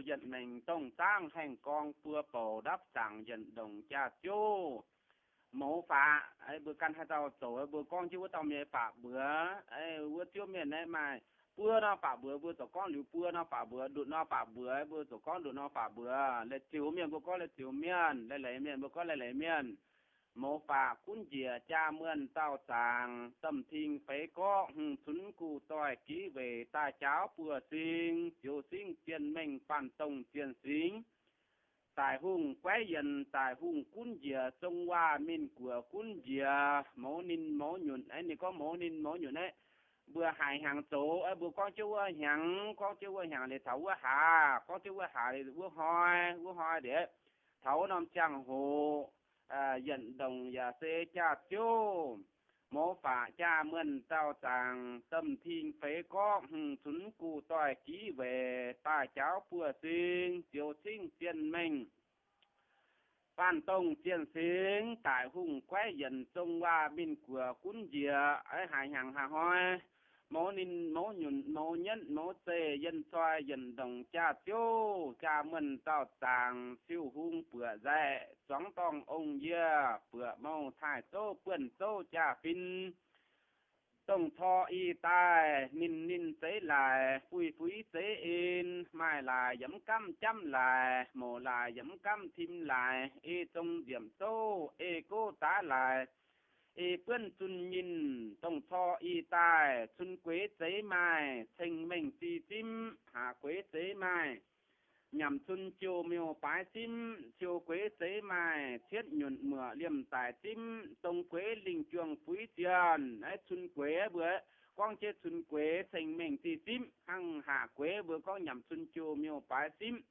yietc mengh dongh zaangv haengh gorng buo bouc ndapv zaangc yietc ndongc jaax-ziouv. Mouz faqv, mbuo ganh haaix dauh zoux, mbuo gorngv jienv wuov dauh mienh faqv mbuox, wuov ziouv mienh naaiv maaih buo norm faqv mbuox, mbuo ziouc gorngv liuz buo norm faqv mbuox, ndutc norm faqv mbuox, mbuo ziouc gorngv ndutc norm faqv mbuox. La'zioux mienh mbuo gorngv la'zioux mienh, lai-leiz mienh mbuo gorngv lai-leiz mienh. Mouz faqv gunv njiec jaa muonh dauh zaangc, domh ting feix gorqv hungh cunx guv doix giv weic daaih jaauv buoz-sing, zioux singv zien mengh faanh dongh zien singx. Daic hungh guaiv yienc, daic hungh gunv njiec, zong waac mingh guoqv gunv njiec, mouz ninh mouz nyunc, ninh gorngv mouz ninh mouz nyunc aeqv, mbuo haiz hnyangx zoux, mbuo gorngv jienv wuov hnyangx, gorngv jienv wuov hnyangx liuz taux wuov hlaax, gorngv jienv wuov hlaax liuz wuov hnoi, wuov hnoi liuz taux wuov norm ziangh hoc, yietc ndongc yaac se jaax-ziouv. Mouz faqv jaa muonh dauh zaangc, domh ting feix gorqv hungh cunx guv doix giv weic daaih jaauv buoz-sing, zioux cingv zien mengh faanh dongh zien singx, daic hungh guaiv yienc, zong waac mingh guoqv gunv njiec, haiz hnyangx haaix hnoi, mouz ninh mouz nyunc mouz nyienv mouz zeih yienh zoi yietc ndongc jaax-ziouv. Jaa muonh dauh zaangc, siou hung buoqc nzaeqc, zuangx dorngh ong-yie, buoqc mouh taaih zouv buonh zouv jaa-fin. Dongh cor i daaih, ninh ninh zeiv laic, fuix fuix zeiv en, maaih laaix yaac mv gamh jamv laaix, mouc laaix yaac mv gamh tim laaix, ei zong nziepc zouv, ei gouv daav laaix, ei buonv zunh nyinh. Dongh cor i daaih, cun gueix zeiv maaih, ceng-mengh zih zimv, haac gueix zeiv maaih, nyanc cun jouh miuc baaix simv, ciou gueix zeiv maaih, cietv nyunc muoc liemh daic zimv, dong gueix lingh juang fuix zienh. Naaiv cun gueix mbuo gorngv jienv cun gueix ceng-mengh zih zimv, hnangv haac gueix mbuo gorngv nyanc cun jouh miuc baaix simv.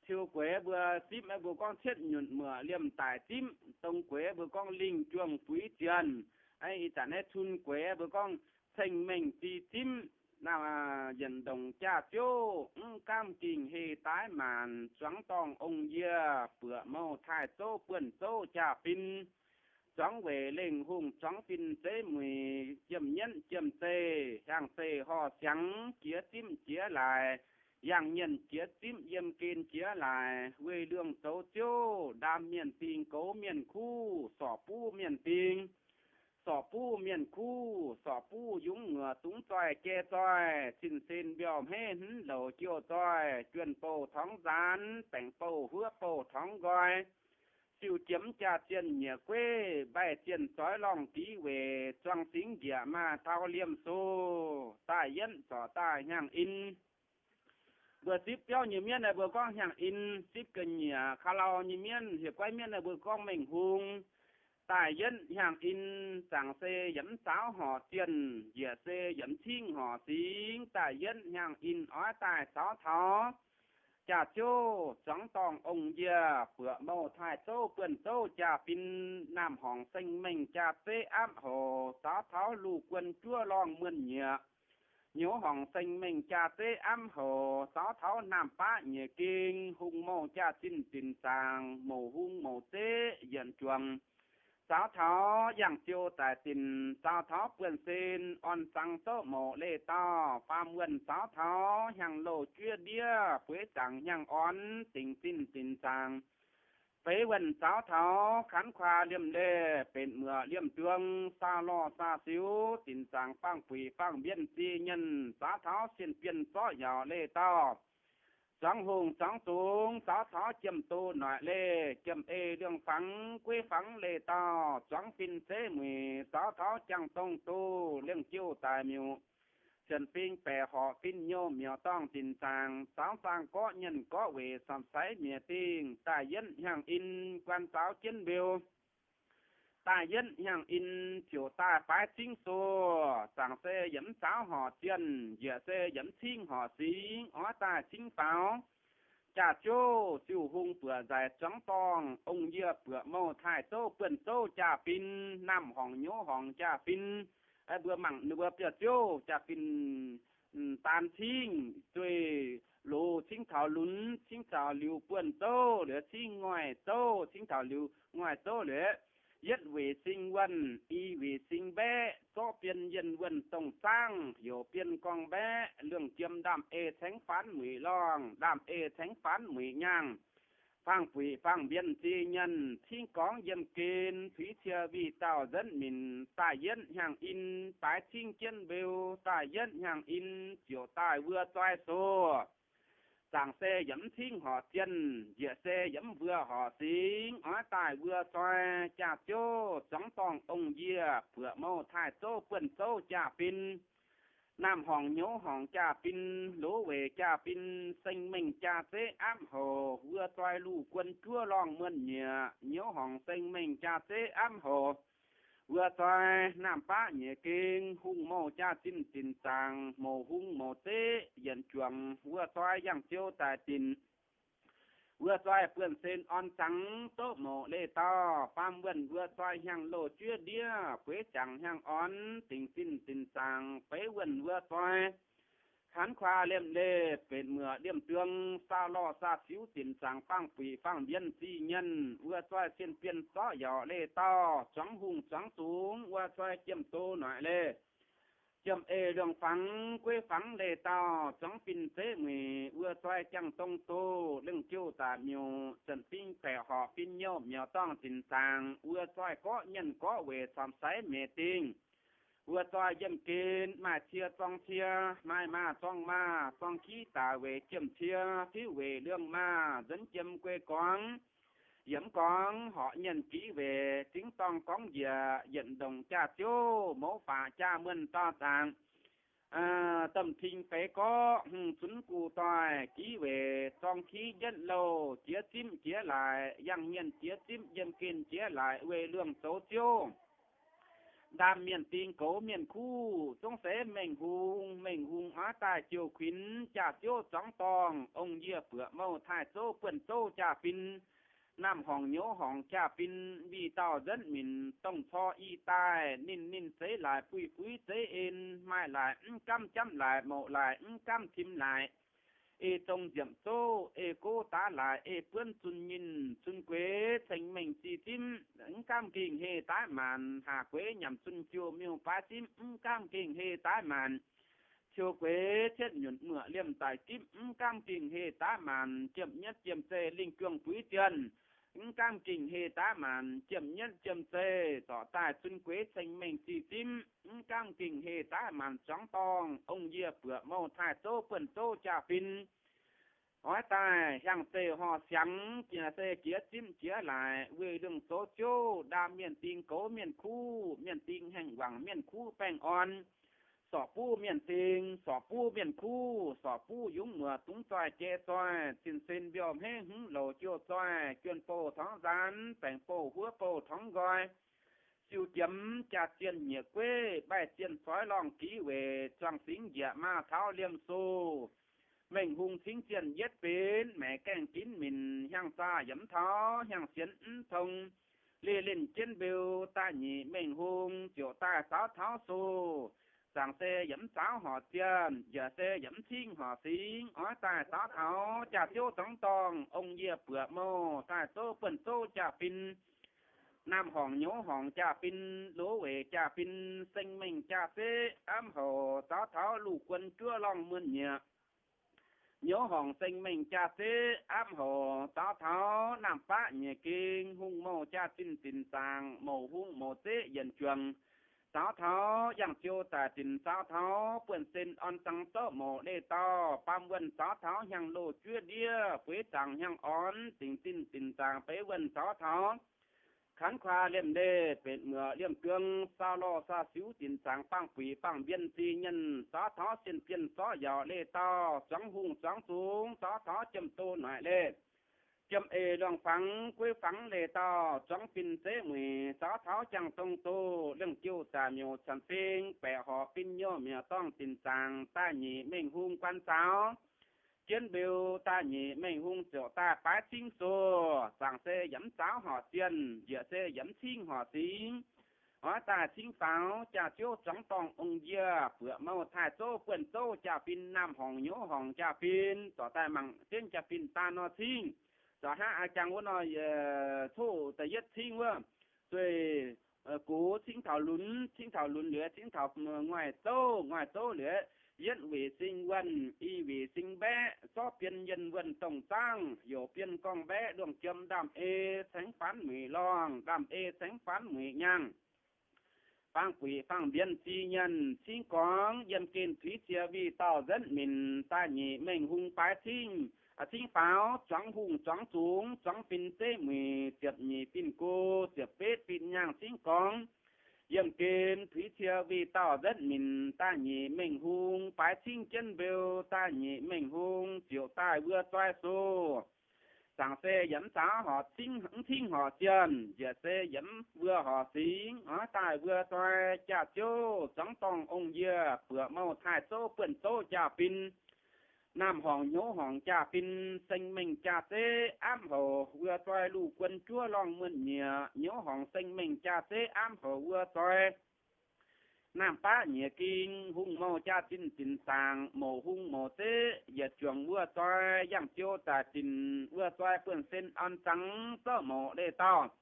Ciou gueix mbuo simv mbuo gorngv cietv nyunc muoc liemh daic zimv, dong gueix mbuo gorngv lingh juang fuix zienh. Ih zanc naaiv cun gueix mbuo gorngv ceng-mengh zih zimv, yietc ndongc jaax-ziouv, mv gaamv gingh heh daaih maanc, zuangx dorngh ong-yie, buoqc mouh taaih zouv buonv zouv jaa-fin. Zuangx weic lengh hungh zuangx fin zeiv muic, jiem nyienv jiem zeih, hiaang zeih horh siangx, jiex zimv jiex laaix, yangh nyienh jiex zimv, yiem gen jiex laaix, weih luongh zoux ziouv, ndaam mienh ding, goux mienh kuv, sorc buv mienh ding, sorc buv mienh kuv, sorc buv yungz nguoqc dungx zoih jai zoih, cin-cin mbiauh hmeiv hmz louc jouh zoih, juonh bouh torngx nzaanx, baengc bouh huoqv bouh torngx nqoi, siou jiemx jaa-zienh nyiec gueiv, mbaih zienh zoix lorngh div weic, zuangx singx njiec maaih taux liemh sou, daaih yietv zorc daaih hnyangx-in. Mbuo zipv biauv nyei mienv naaiv mbuo gorngv hnyangx-in, zipv ga'nyiec ka'lau nyei mienv, hieh guaiv mienv naaiv mbuo gorngv mengh hung. Daaih yietv hnyangx-in, zaangc se yaac mv zaaux horc zienh, njiec se yaac mv cingv horc singx. Daaih yietv hnyangx-in oix daaih caux taux jaax-ziouv, zuangx dorngh ong-yie, buoqc mouh taaih zouv buonv zouv jaa-fin, naamh horngc seng-mengh jaa-zeiv aapv houc, caux taux luh guon juov lorngh muonh nyieqc. Nyouz horngc seng-mengh jaa-zeiv aapv houc, caux taux naamh baqv nyieqc ging, hungh mouh jaa-zinh dinc zaangc, mouc hung mouc zeiv yienc juangc, caux taux yangh ziou daic dinc, caux taux buonv-sen orn zangx zouv mouc leih dauh, faam wuonh caux taux hnyangx-louh juov ndiev, bueix zaangc hnyangx-orn dingc zinh dinc zaangc, feix wuonh caux taux kanv kuaax liemh leih, benx muoc liemh nduong, saah lorh saah siux, dinc zaangc faang-buic faang-mbienv ziex nyienh, caux taux sienh bienh zorqv yaac leih dauh, zuangx hungh zuangx zungx, caux taux jiem do noic leih, jiem ei liangx fangx gueiv fangx leih dauh, zuangx fin zeiv muic, caux taux jangx dongh do liangx jouh daic miuc, sienx fing baeqc horc fin nyouh miuc-dorngh dinc zaangc, caux zaangh gorqv nyienh gorqv weic samx saiv miec dingh, daaih yietv hnyangx-in guan zaaux jienv mbeu. Daaih yietv hnyangx-in ziouc daaih faix cingv sou, zaangc se yaac mv zaaux horc zienh, njiec se yaac mv cingv horc singx, oix daaih cingv faaux. Jaax-ziouv siou hungh buoqc nzaic zuangx dorngh ong-yie, buoqc mouh taaih zouv buonv zouv jaa-fin, naamh horngc nyouz horngc jaa-fin, mbuo mangc ninh mbuo biauv-ziouv jaa-fin daan cingv zueih loz cingv taux lunx, cingv taux liuz buonv zouv liuz cingv ngoic zouv, cingv taux liuz ngoic zouv liuz, Yietv wuic sing wuonh, i wuic sing mbaeqv, zorqv bien yienh wuonh dongh zaangv, heuc bien gorngv mbaeqv, lungh jiem ndaamv-eix caengx faanx muic lorngh, ndaamv-eix caengx faanx muic nyaangh, faang-buic faang-mbienv ziex nyienh, cingv gorngv yiem gen, tuix cie wih dauh nzuonv minc, daaih yietv hnyangx in, baaix cingv jienv mbeu, daaih yietv hnyangx in, ziouc daaih wuov zoi soh. Zaangc se yaac mv cingv horc zienh, njiec se yaac mv mbuo horc singx, oix daaih wuov zoi jaax-ziouv, zuangx dorngh ong-yie, buoqc mouh taaih zouv buonv zouv jaax-bin, naamh horngc nyouz horngc jaax-bin, loz weic jaax-bin, seng mengh jaax-zeqv aapv houc, wuov zoi luh guon juov lorngh muonh nyieqc, nyouz horngc seng mengh jaax-zeqv aapv houc, wuov zoi naamh baqv nyeic geng, hungh mouh jaax-zinh dinc zaangc, mouc hungh mouc zeqv yienc juangc, wuov zoi yangh ziou daaih dinc. Wuov zoi buonv-sen orn zangx doqv mouc leiz-dauh, baamh wuonh wuov zoi hnyangx loh juov ndiev, bueix zaangc hnyangx orn, dingc zinh dinc zaangc beiv wuonh wuov zoi, kanv kuaa liemh leih, benx muoc liemh duong, saau lorh saau siuv dinc zaangc, faang-buic faang-mbienv ziex nyienh, wuov zoi cien-bienh zorqv yaac leiz-dauh, zuangx hungh zuangx zungx, wuov zoi jiem do noic leih, jiem eix luangh fangx gueiv fangx leiz-dauh, zuangx fin zeiv muic, wuov zoi jangx dong doz, lengh jouh daaih miuc, zanc fing baeqc horc fin nyouh miaux dorngh dinc zaangc, wuov zoi gorqv mienh gorqv weic camv saiv meic dingh. Wuov zoi yiem gen maaih cie zorng cie, maaih maaz zorng maaz, zorng kiv daaih weic jiem cie, tiuv weic liangx maaz, nzuonx jiem guei gorngv, yiem gorngv horc nyienh giv weic zingv dorngh gorngv njiec, yietc ndongc jaax-ziouv mouz baac jaa muonh dorh zaangc, domh ting feix gorqv hungh zunv gu doih giv weic zorng kiv jienv louh, jiex zipv jiex laic, yangh mienh jiex zipv yiem gen jiex laic, weic luongh zoux ziouv. Ndaamv mienh ding goux mienh kuv, zungv seix mengh hungh, mengh hungh oix daaih jouh kuinx, jaax-ziouv zuangx dorngh, ong-yie buoqc mouh taaih zouv buonv zouv jaa-fin, naamh horngc nyouz horngc jaa-fin, wih dauh nzuonv minc, dongh cor i daaih, ninh ninh zeix laaix, buih buiv zeix en, maaih laaix mv gaamv jamv laaix, mouc laaix mv gaamv tim laaix, ei zong nziemc zouv, ei gouv daav laaix, ei buonv zunh nyinh, zunh gueix ceng-mengh zih zimv, mv gaamv gengh heh daaih maanc, haac gueix nyanc zunh jouh miuc-baaix zimv, mv gaamv gengh heh daaih maanc, ciou gueix cietv nyunc muoc liemh daic gipv, mv gaamv gengh heh daaih maanc, jiem nyietv jiem zeih lingh juang buix zienh, mv gaamv gengh heh daaih maanc, jiem nyietv jiem zeih zorc daaih zunh gueix ceng-mengh zih zimv, mv gaamv gengh heh daaih maanc, zuangx dorngh ong-yie buoqc mouh taaih zouv buonv zouv jaa-fin. Oix daaih hiaangx zeih horh siangx, jiex se jiex zipv jiex laaix, weic lungh zoux ziouv, ndaamv mienh ding goux mienh kuv, mienh ding haengh wangc mienh kuv baengh orn, sorc buv mienh ding, sorc buv mienh kuv, sorc buv yungz muoc dungx zoih jei zoih, cin-sen mbiouh hmeiv hmz louc jouh zoih, juonh bouh torngv nzaanx, baengc bouh huov bouh torngv nqoi, siu jiemx jaa-zienh nyieqc gueiv, mbaih zienh zoix lorngh giv weic, zuangx singx njiec maa taux liemh soh. Mengh hungh cingv zienh yietv benx, maengx gaengh ginv minc, hiaang zaah yaac mv taux, hiaang sienx mv tong. Leih linh jienv mbeux daaih nyic mengh hungh, ziouc daaih zaux taux soh. Zaangc se yaac mv zaux horc zienh, njiec se yaac mv cingv horc singx, oix daaih zaux taux jaax-ziouv zuangx dorngh, ong-yie buoqc mouh daaih zouv buonv zouv jaa-fin, naamh horngc nyouz horngc jaa-fin, loz weic jaa-fin, seng-mengh jaa-zeqv, aapv houc zaux taux luh guon juov lorngh muonh nyieqc. Nyouz horngc seng-mengh jaa-zeqv, aapv houc zaux taux naamh baqv nyeic ging, hungh mouh jaa-zinh dinc zaangc, mouc hungh mouc zeqv yienc juangc, zaux taux yangh ziou daic dinc, zaux taux buonv-sen orn zangx zorqv mouc leiz-dauh, baamh wuonh zaux taux hnyangx loh juov ndiev, bueix zaangc hnyangx orn, dingc zinh dinc zaangc beiv wuonh zaux taux kanv kuaa liemh leih, benx muoc liemh duong, saau lorh saau siuv dinc zaangc, baangh buic baangh mbien zih nyienh, zaux taux sien bienh zorqv yaac leiz-dauh, zuangx hungh zuangx zungx, zaux taux jiem do noic leih, jiem eix luangh fangx gueiv fangx leiz-dauh, zuangx fin zeiv muic, zaux taux jangx dongh doz, lengh jouh daaih miuc caux fing, baeqc horc fin nyouh mi'aqv dorngh dinc zaangc, daaih nyic mengh hungh guan zaux jienv mbeux, daaih nyic mengh hungh ziouc daaih baaix cingv soh. Zaangc se yaac mv zaux horc zienh, njiec se yaac mv cingv horc singx, oix daaih cingv faaux jaax-ziouv zuangx dorngh ong-yie buoqc mouh taaih zouv buonv zouv jaa-fin, naamh horngc nyouz horngc jaa-fin, zorc daaih mangc jienv jaa-fin daan nor cingv. Zorc hnangv a'jangc wuov nor, coqv da'yietv cingv wuov, dueiv gox cingv taux lunx, cingv taux lunx liuz cingv taux nguaaic zouv, nguaaic zouv liuz yietv wuic sing wuonh, i wuic sing mbaeqv, zorqv bien yienh wuonh dongh zaangv, youc bien gorngv mbaeqv luongh jiem ndaamv-ei caengx faanv muic lorngh, ndaamv-ei caengx faanv muic nyaangh. Fangx buic fangx mbienv ziex nyienh cingv gorngv, yiem gen tuix cie wih dauh nzengc minc, daaih nyic mengh hung baaix cingv, cingv faaux zuangx hungh zuangx zungx, zuangx fin zeiv muic, ziepc nyeic fin go, ziepc betv fin nyaangh cingv gorngv, yiem gen tuix cie wih dauh nzengc minc, daaih nyic mengh hung baaix cingv jienv mbeu, daaih nyic mengh hung ziouc daaih wuov zoi sou. Zaangc se yiem zaux horc cingv, mv cingv horc zienh, njiec se yiem wuov horc singx, oix daaih wuov zoi jaax-ziouv, zuangx dorngh ong-yie buoqc mouh taaih zouv buonv zouv jaax-fin, naamh horngc hnyouv horngc jaax-fin, seng mengh jaax-zeiv aapv houc, wuov zoi luv guon juov lorngh muonh nyieqc, hnyouv horngc seng mengh jaax-zeiv aapv houc wuov zoi. Naamh baqv nyieqc ging, hungh mouh jaax-zinh dinc zaangc, mouc hungh mouc zeiv yietc juangc wuov zoi, yangh ziou daaih dinc wuov zoi, buonv-sen orn zangx zouv mouc leiz dauh.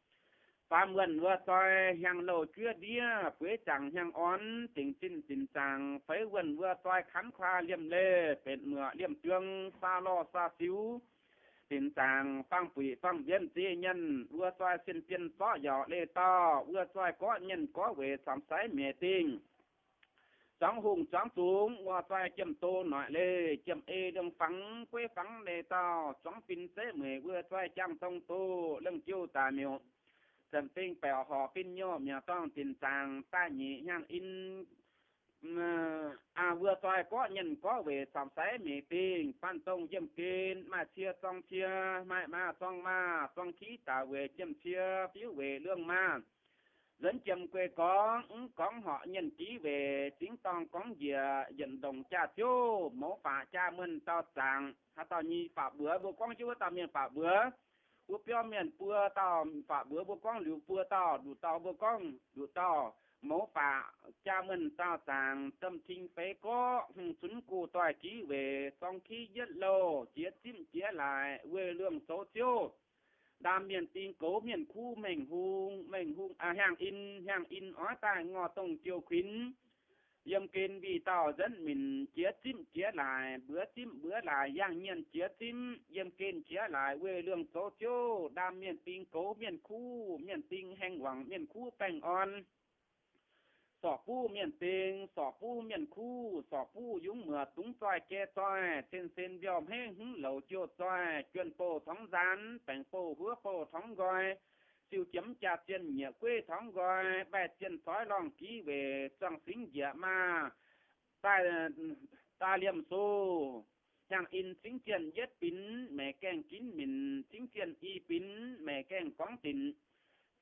Faam wuonh wuov zoi, hiaang louh juov ndiev, bueix zaangc hiaang orn, dingc zinh dinc zaangc, feix wuonh wuov zoi, kanv kuaa liemh leih, benx muoc liemh juang, saa lorh saa siux, dinc zaangc fangx buic fangx mbienv ziex nyienh, wuov zoi sien bienh zorqv yaac leiz dauh, wuov zoi gorqv nyienh gorqv weic camv saiv mietc dingh. Zuangx hungh zuangx zungx, wuov zoi jiem do noic leiz, jiem ei liemh fangx gueiv fangx leiz dauh, zuangx fin zeiv mueic, wuov zoi jangx dongh doz, lengh jiu daaih miuc, zemc fing baeqc horc fin nyouh mi'aqv dorngh dinc zaangc, daaih nyic hnyangx in wuov zoi gorqv nyienh gorqv weic camv saiv mietc dingh, banh dongh yiem gen maaih cie zorng cie, maaih maa zorng maa, zorng kiv daaih weic jiem cie, fiuv weic luongh maa. Nzuonx jiem guei gorngv, mv gorngv horqc nyienh giv weic, zingx dorngh gorngv njiec yietc ndongc jaax-ziouv, mouz baac jaa muonh dauh zaangc. Haaix dauh nyei faatv mbuox mbuo gorngv jienv wuov dauh mienh faatv mbuox, wuov biauv mienh buo dauh faatv mbuox mbuo gorngv liuz buo dauh, nduqc dauh mbuo gorngv nduqc dauh, mouz baac jaa muonh dauh zaangc, domh ting feix gorqv, hungh zunv go doix giv weic, zorng kiv yietv louh, jiex zipv jiex laaix, weih luongh zoux ziouv. Ndaam mienh ding goux mienh kuv mengh hungh, mengh hungh, hnyangx in, hnyangx in oix daaih ngorc dongh jiou kuinx. Yiem gen wih dauh nzengc minc, jiex zipv jiex laaix, mbuox zipv mbuox laaix, yangh nyienh jiex zipv, yiem gen jiex laaix, weih luongh zoux ziouv. Ndaam mienh ding goux mienh kuv, mienh ding haengh wangc mienh kuv baengh orn. Sorc buv mienh ding, sorc buv mienh kuv, sorc buv yungz muoc dungx zoih jai zoih, cen cen mbiauh hmeiv hmz louc jiouh zoih, juonh bouh torngv nzaanx, baengc bouh huov bouh torngv nqoi, siou jiemx jaa zienh nyieqc gueiv torngv nqoi, mbaih zienh coix lorngh giv weic, zuangx singx njiec maah, daaih, daaih liemh sou. Hnyangx in cingv zienh yietv binx, maeqc gaengh ginv minc, cingv zienh i binx, maeqc gaengh gorngv dinc.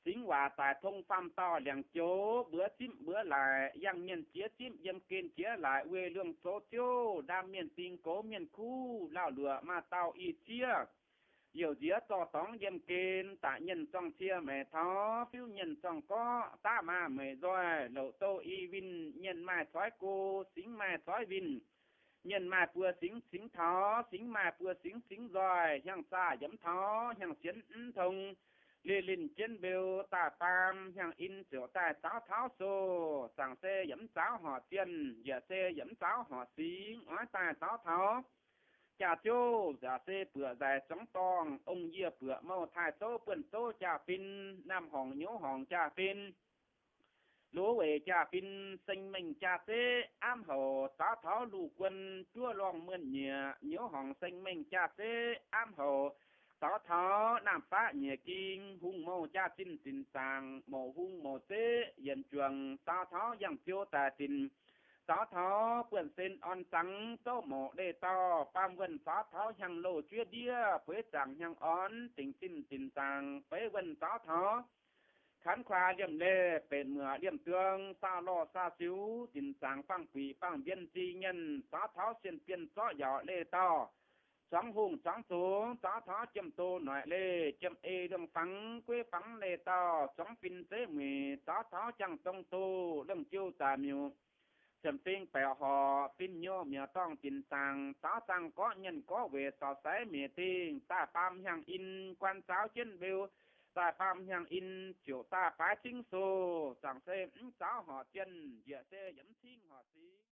Singx waac daic tong faam dauh liangc joux, mbuox zipv mbuox laaix, yangh mienh jiex zipv, yiem gen jiex laaix, weih luongh zoux ziouv. Ndaam mienh ding goux mienh kuv, lauh luoqc maaih dauh i zieqv. Youc nziex zorh dorngx yiem gen, daaih nyienh zorng cie maengx taux, fiuv nyienh zorng gorqv, daav maah meic nzoih, louc douh i winh, nyienh maaih coix go, singx maaih coix winh. Nyienh maaih buo singx, singx taux, singx maaih buo singx, singx nzoih, hnyangx zaah yiemx taux, hnyangx sienx mv tong. Linh linh jienv mbeu daaih baam, hnyangx in ziouc daaih zaux taux sou. Zaangc se yiemx zaux horc zienh, njiec se yiemx zaux horc singx, oix daaih zaux taux jaax-ziouv. Nzac se buoqc nzaic zuangx dorngh, ong-yie buoqc mouh taaih zouv buonv zouv jaa-fin, naamh horngc nyouz horngc jaa-fin, loz weic jaa-fin, seng mengh jaa-zeqv aapv houc, zaux taux luv guon juov lorngh muonh nyieqc, nyouz horngc seng mengh jaa-zeqv aapv houc, zaux taux naamh baqv nyieqc ging, hungh mouh jaa-zinh dinc zaangc, mouc hungh mouc zeqv yienc juangc, zaux taux yangh ziou daaih dinc, zaux taux buonv-sen orn zangx zouv mouc leiz dauh, baamh wuonh zaux taux hnyangx-louh juov ndiev, bueix zaangc hnyangx orn dingc zinh dinc zaangc, feix wuonh zaux taux kanv kuaa liemh leih, benx muoc liemh duong, saau lorh saau siux, dinc zaangc fangx buic fangx mbienv zingh nyienh, zaux taux sien bienh zorqv yaauc leiz dauh, zuangx hungh zuangx zungx, zaux taux jiem do noic leiz, jiem ei liemh fangx gueiv fangx leiz dauh, zuangx fin zeiv muic, zaux taux jangx dong do, lengh jiu daaih miuc, ziepc fing baeqc horc, fin-nyouh mi'aqv dorngh dinc zaangc, zaux zaangc gorqv nyienh gorqv weic caux saiv mietc dingh, daaih baamh hnyangx in, guan zaaux jienv mbeu, Daaih baamh hnyangx in ziouc daaih baaix Singx Sou, zaangc se mv zaux horc jienh, njiec se yaac mv cingv horc sic.